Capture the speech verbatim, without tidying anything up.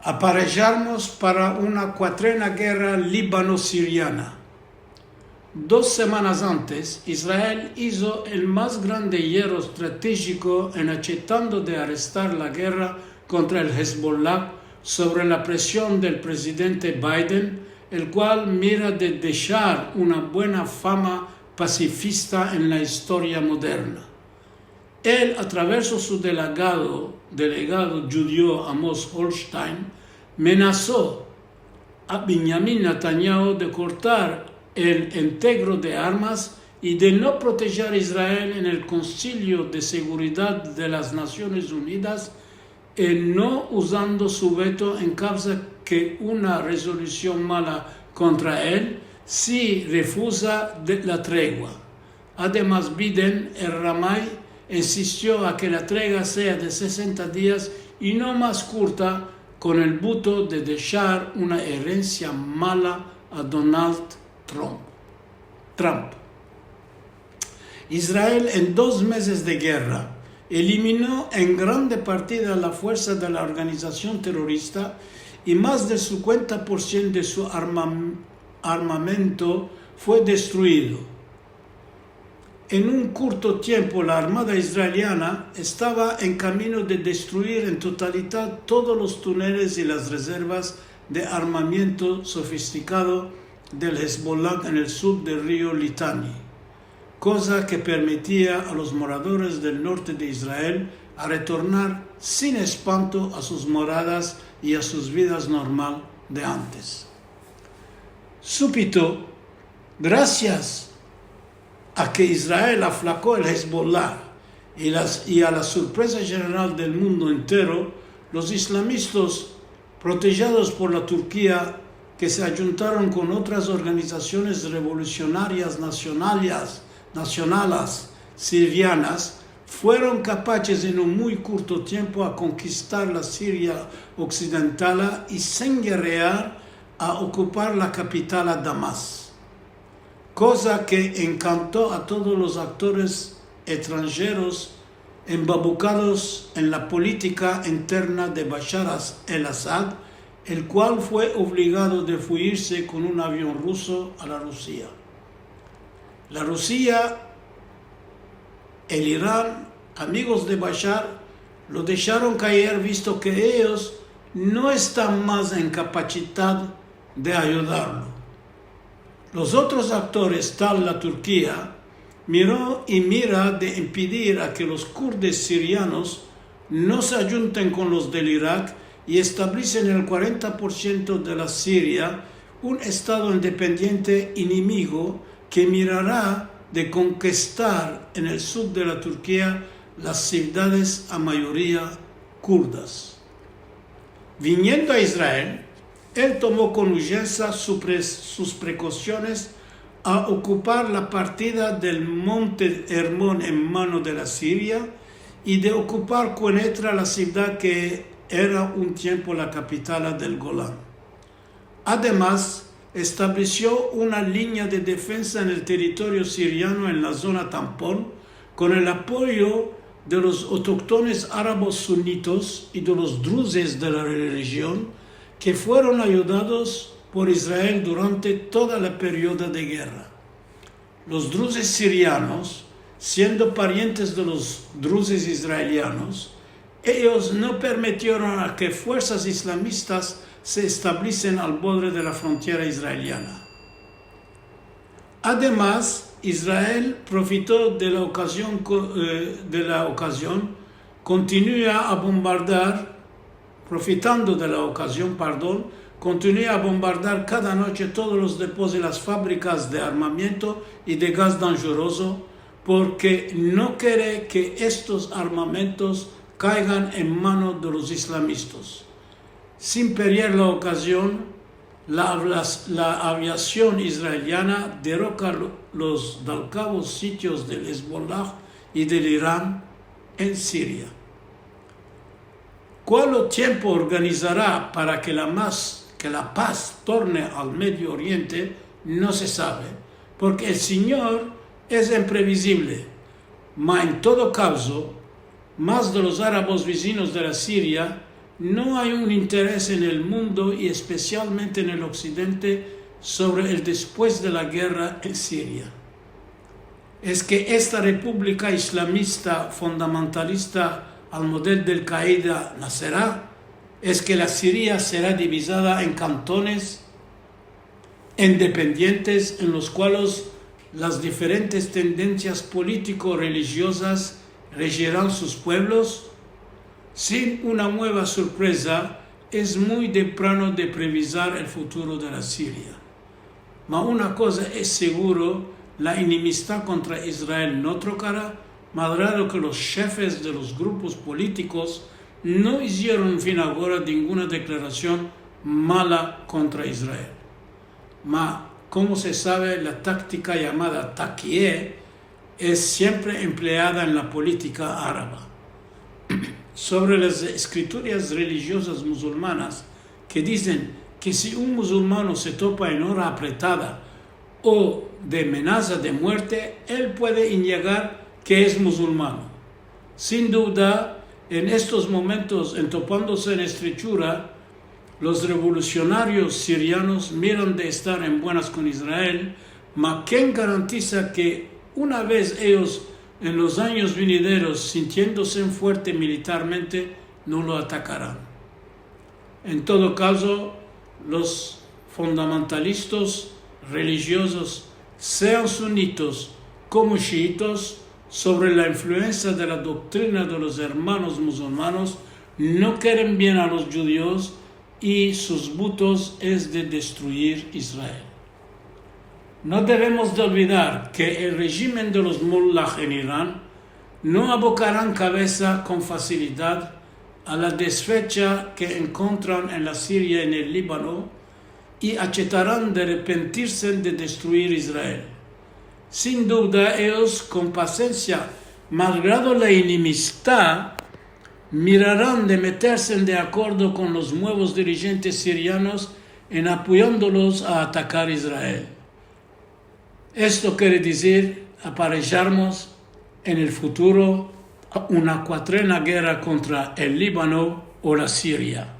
Aparejarmos para una kuatrena gerra libano-siriana. Dos semanas antes, Israel izo el mas grande yerro estratejiko en achetando de arestar la gerra kontra el Hezbollah sovre la presion del prezidente Biden, el kual mira de deshar una buena fama pasifista en la istoria moderna. El, a traverso su delegado, delegado djudio Amos Hochstein, menaso a Benjamin Netanyahu de kortar el entegro de armas i de no protejar Israel en el Konsilio de Seguridad de las Nasiones Unidas, e no uzando su veto en kavza ke una rezolusion mala kontra el si refuza de la tregua. Ademas, Biden, el ramay, insistio a ke la tregua sea de sesenta dias i no mas kurta, kon el buto de deshar una erensia mala a Donald Trump. Trump. Israel, en dos mezes de gerra, elimino en grande partida la fuersa de la organizasion terorista i mas del sinkuenta por siento de su armam-, armamento fue destruido. En un kurto tiempo, la Armada israeliana estava en kamino de destruir en totalidad todos los tuneles i las rezervas de armamiento sofistikado del Hezbollah en el sur del rio Litani, koza ke permitia a los moradores del norte de Israel a retornar sin espanto a sus moradas i a sus vidas normal de antes. Supito, grasias a ke Israel aflako el Hezbollah i las, i a la sorpreza jeneral del mundo entero, los islamistas protejados por la Turkia, ke se ayuntaron kon otras organizasiones revolusionarias nasionalias, nasionalas sirianas, fueron kapaches en un muy kurto tiempo a konkistar la Siria oksidentala i, sin gerrear, a okupar la kapitala Damas, koza ke enkanto a todos los aktores estranjeros embabukados en la politika interna de Bashar As-, el Assad, el kual fue ovligado de fuirse kon un avion ruso a la Rusia. La Rusia, el Iran, amigos de Bashar, lo desharon kaer, visto ke eyos no estan mas en kapachitad de ayudarlo. Los otros aktores, tal la Turkia, miro i mira de impedir a ke los kurdes sirianos no se ayunten kon los del Irak i establesen en el kuarenta por siento de la Siria un estado independiente enemigo ke mirara de konkistar en el sur de la Turkia las sivdades a mayoria kurdas. Viniendo a Israel, el tomo kon urjensia su pres-, sus prekosiones a okupar la partida del monte Hermon en mano de la Siria i de okupar Kuenetra, la sivdad ke era un tiempo la kapitala del Golan. Ademas, establesio una linya de defensa en el territorio siriano en la zona tampon, kon el apoyo de los autoktones arabos sunitos i de los druzes de la region, ke fueron ayudados por Israel durante toda la periodo de gerra. Los druzes sirianos, siendo parientes de los druzes israelianos, eyos no permitieron a ke fuersas islamistas se establesen al borde de la frontiera israeliana. Ademas, Israel profito de la okazion ko-, eh, de la okazion, kontinua a bombardar, profitando de la okazion, pardon, kontinua a bombardar kada noche todos los depozit i las fabrikas de armamiento i de gaz danjerozo, porke no kere ke estos armamentos kaigan en mano de los islamistas. Sin perder la okazion, la avlas-, la aviasion israeliana deroka lo-, los dalkavos sitios del Hezbollah i del Iran en Siria. Kualo tiempo organizara para ke la mas, ke la paz torne al Medio Oriente, no se save, porke el Sinyor es imprevizivle. Ma en todo kavzo, mas de los arabos vizinos de la Siria No ay un interes en el mundo i espesialmente en el oksidente sovre el despues de la gerra en Siria. Es ke esta republika islamista fundamentalista al model del Kaida nasera? Es ke la Siria sera divizada en kantones independientes en los kualos las diferentes tendensias politiko-relijiozas rejiran sus puevlos? Sin una mueva surpreza, es muy temprano de previzar el futuro de la Siria. Ma una koza es seguro, la inimistad kontra Israel no trokara, malgrado ke los shefes de los grupos politikos no izieron fin agora ninguna deklarasion mala kontra Israel. Ma, komo se save, la taktika yamada takiye es siempre empleada en la politika araba. Sovre las eskrituras relijiozas muzulmanas ke dizen ke si un muzulmano se topa en ora apretada o de amenaza de muerte, el puede inegar ke es muzulmano. Sin duda, en estos momentos, en topandose en estrechura, los revolusionarios sirianos miran de estar en buenas kon Israel, ma ken garantiza ke una vez eyos en los anyos venideros sintiendose fuerte militarmente, no lo atakaran? En todo kazo, los fundamentalistas relijiozos, sean sunitos komo shiitos, sovre la influensia de la doktrina de los ermanos muzulmanos, no keren bien a los djudios i sus butos es de destruir Israel. No devemos de olvidar ke el rejimen de los mullah en Iran no abokaran kavesa kon fasilidad a la desfecha ke enkontran en la Siria, en el Libano, i achetaran de arrepentirse de destruir Israel. Sin duda, eyos kon pasensia, malgrado la inimistad, miraran de meterse de akordo kon los muevos dirijentes sirianos en apoyandolos a atakar Israel. Esto kere dizir aparejarmos en el futuro a una kuatrena gerra kontra el Libano o la Siria.